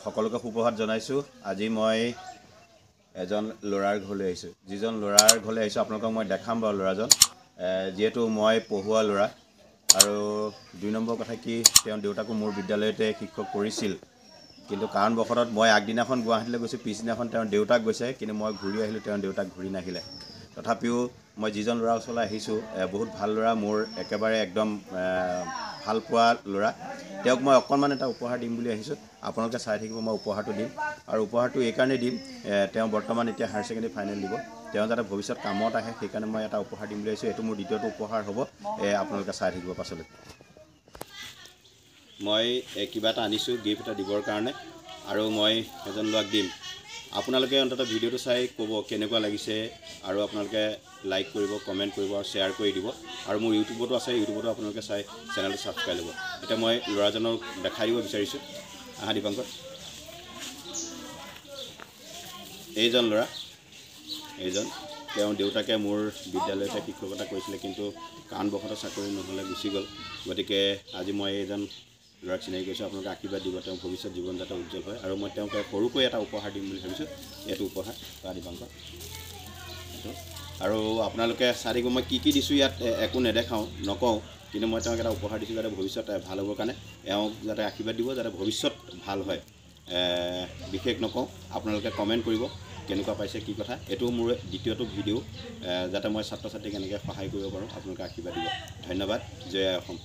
সকলোকে সুপ্ৰভাত জনাইছোঁ। আজি মই এজন ল'ৰাৰ ঘৰলৈ আহিছোঁ। যিজন ল'ৰাৰ ঘৰলৈ আহিছোঁ আপোনালোকক মই দেখাম বাৰু ল'ৰাজন, যিহেতু মই পঢ়োৱা ল'ৰা। আৰু দুই নম্বৰ কথা কি, তেওঁৰ দেউতাকো মোৰ বিদ্যালয়তে শিক্ষক কৰিছিল, কিন্তু কাৰণবশতঃ মই আগদিনাখন গুৱাহাটীলৈ গৈছোঁ, পিছদিনাখন তেওঁৰ দেউতাক গৈছে, কিন্তু মই ঘূৰি আহিলোঁ, তেওঁৰ দেউতাক ঘূৰি নাহিলে। তথাপিও মই যিজন ল'ৰাৰ ওচৰলৈ আহিছোঁ বহুত ভাল ল'ৰা, মোৰ একেবাৰে একদম ভাল পোৱা ল'ৰা। তেওঁক মই অকণমান এটা উপহাৰ দিম বুলি আহিছোঁ, আপোনালোকে চাই থাকিব, মই উপহাৰটো দিম। আৰু উপহাৰটো এইকাৰণেই দিম, তেওঁ বৰ্তমান এতিয়া হায়াৰ ছেকেণ্ডেৰী ফাইনেল দিব, তেওঁ যাতে ভৱিষ্যত কামত আহে সেইকাৰণে মই এটা উপহাৰ দিম বুলি আহিছোঁ। এইটো মোৰ দ্বিতীয়টো উপহাৰ হ'ব, আপোনালোকে চাই থাকিব পাছলৈ। মই কিবা এটা আনিছোঁ গিফ্ট এটা দিবৰ কাৰণে, আৰু মই এজন ল'ৰাক দিম। আপোনালোকে অন্ততঃ ভিডিঅ'টো চাই ক'ব কেনেকুৱা লাগিছে, আৰু আপোনালোকে লাইক কৰিব, কমেণ্ট কৰিব আৰু শ্বেয়াৰ কৰি দিব। আৰু মোৰ ইউটিউবতো আছে, ইউটিউবতো আপোনালোকে চাই চেনেলটো ছাবস্ক্ৰাইব ল'ব। এতিয়া মই ল'ৰাজনক দেখাই দিব বিচাৰিছোঁ। আহা দীপাংকৰ, এইজন ল'ৰা, এইজন তেওঁৰ দেউতাকে মোৰ বিদ্যালয়তে শিক্ষকতা কৰিছিলে, কিন্তু কাৰণবশতঃ চাকৰি নহ'লে গুচি গ'ল। গতিকে আজি মই এইজন ল'ৰাক চিনাকি কৰিছোঁ, আপোনালোকে আশীৰ্বাদ দিব তেওঁৰ ভৱিষ্যত জীৱন যাতে উজ্জ্বল হয়। আৰু মই তেওঁক সৰুকৈ এটা উপহাৰ দিম বুলি ভাবিছোঁ, এইটো উপহাৰ দীপাংকৰ এইটো। আৰু আপোনালোকে চাই থাকিব মই কি কি দিছোঁ, ইয়াত একো নেদেখাওঁ নকওঁ, কিন্তু মই তেওঁক এটা উপহাৰ দিছোঁ যাতে ভৱিষ্যত ভাল হ'বৰ কাৰণে, এওঁক যাতে আশীৰ্বাদ দিব যাতে ভৱিষ্যত ভাল হয়। বিশেষ নকওঁ, আপোনালোকে কমেণ্ট কৰিব কেনেকুৱা পাইছে কি কথা। এইটো মোৰ দ্বিতীয়টো ভিডিঅ', যাতে মই ছাত্ৰ ছাত্ৰীক এনেকৈ সহায় কৰিব পাৰোঁ, আপোনালোকে আশীৰ্বাদ দিব। ধন্যবাদ, জয় আই অসম।